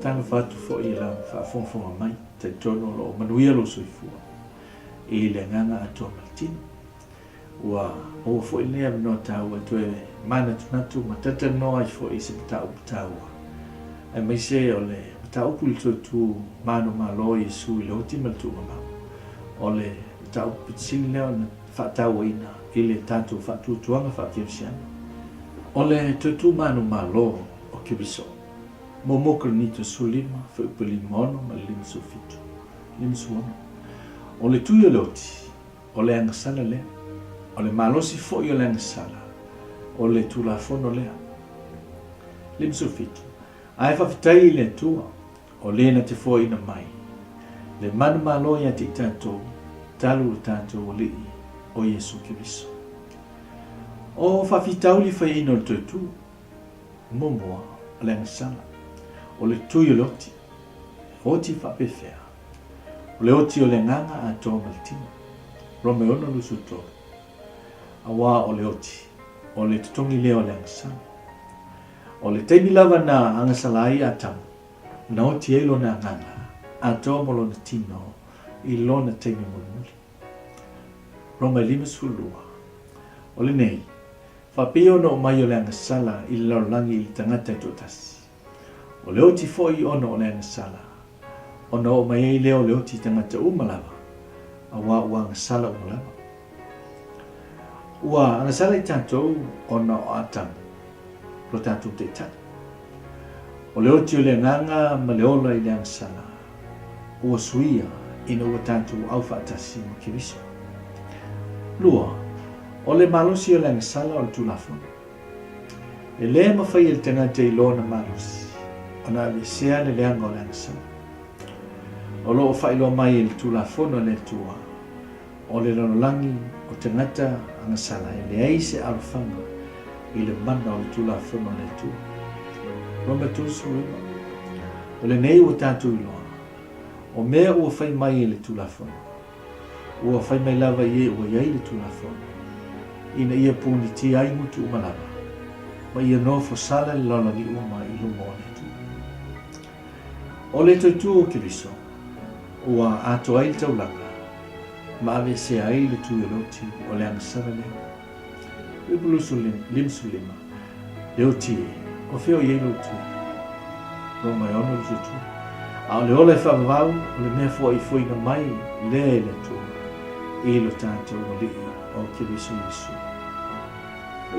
Faatalofa atu foi i lau faafogafoga mai, talitonu o lo o manuia lou soifua i le agaga atoa ma le tino. Ua maua foi lenei avanoa taua e toe manatunatu ma talatalanoa ai foi i se mataupu taua, aemaise o le mataupu i le toe tu manumalo o Iesu i le oti ma le tuugamau. O le mataupu pito sili lea ona faatauaina i le tatou faatuatuaga faakerisiano. O le toe tu manumalo o Keriso. Muamua Korinito 15, fuaiupu 56 ma le 57, 56. O le tui o le oti, O le agasala lea. O le malosi foi o le agasala, o le Tulafono lea. 57. Ae faafetai i le Atua, o le na te foaina mai le manumalo ia te i tatou talu lo tatou Alii o Iesu Keriso. O faafitauli faiaina o le toe tu, muamua, o le agasala, o le tui o le oti, oti faapefea, O le oti o le agaga atoa ma le tino. Roma e 6 23. Auā o le oti, o le totogi lea o le agasala. O le taimi lava na agasala ai Atamu, na oti ai lona agaga atoa ma lona tino i lona taimi mulimuli. Roma e 52. O lenei, faapei ona oo mai o le agasala i le lalolagi i le tagata e toatasi. O le oti foi ona o le agasala, ona oo mai ai lea o le oti i tagata uma lava, auā ua agasala uma lava. Ua agasala i tatou ona o Atamu, lo tatou taitai. O le oti o le agaga ma le ola i le agasala, ua suia ina ua tatou aufaatasi ma Keriso. Lua, o le malosi o le agasala o le Tulafono. E lē mafai e le tagata i lona malosi ona aveesea le leaga o le agasala. O lo o faailoa mai e le Tulafono a le Atua, o le lalolagi o tagata agasala e leai se alofaga i le mana o le Tulafono a le Atua. Roma 39. O lenei ua tatou iloa, o mea ua fai mai e le Tulafono, Ua fai mai lava i e ua i ai le Tulafono, ina ia punitia ai gutu uma lava, ma ia nofo sala le lalolagi uma i luma o le Atua. O le toe tu o Keriso, ua atoa ai le taulaga, ma aveesea ai le tui o le oti o le agasala lea. 55, Le oti e, o fea o i ai lou tui? Roma e 6 23. A o le ola e faavavau, o le mea foaifoina mai lea e le Atua i lo tatou Alii o Keriso Iesu.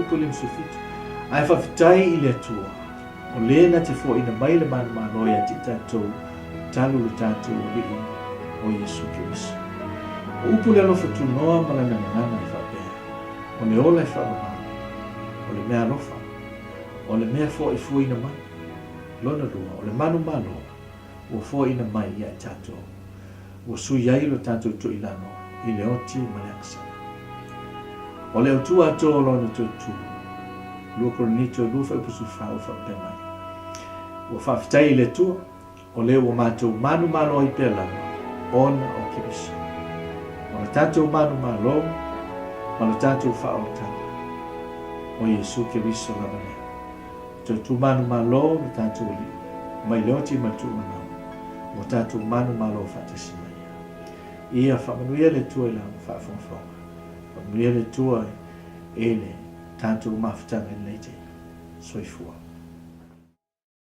Upu 57. Ae faafetai i le Atua, o le na te foaina mai le manumalo ia te i tatou talu lo tatou Alii o Iesu Keriso. O upu le alofa tunoa ma lana gagana e faapea, O le ola e faavavau, o le mea alofa, o le mea foaifuaina mai. Lona lua, o le manumalo ua foaina mai ia i tatou, ua sui ai lo tatou toilalo i le oti ma le agasala. O le autu atoa o lona toe tu, 2 Korinito 2:14 ua faapea mai, Ua faafetai i le Atua, O lea ua matou manumalo ai pea lava ona o Keriso. O le tatou manumalo ma le tatou faaolataga, o Iesu Keriso lava lea. Toe tu manumalo lo tatou Alii, mai le oti ma le tuumanao, ua tatou manumalo faatasi ma Ia. Ia faamanuia le Atua i lau faafogafoga. Faamanuia le Atua i le tatou mafutaga i lenei taimi. Soifua.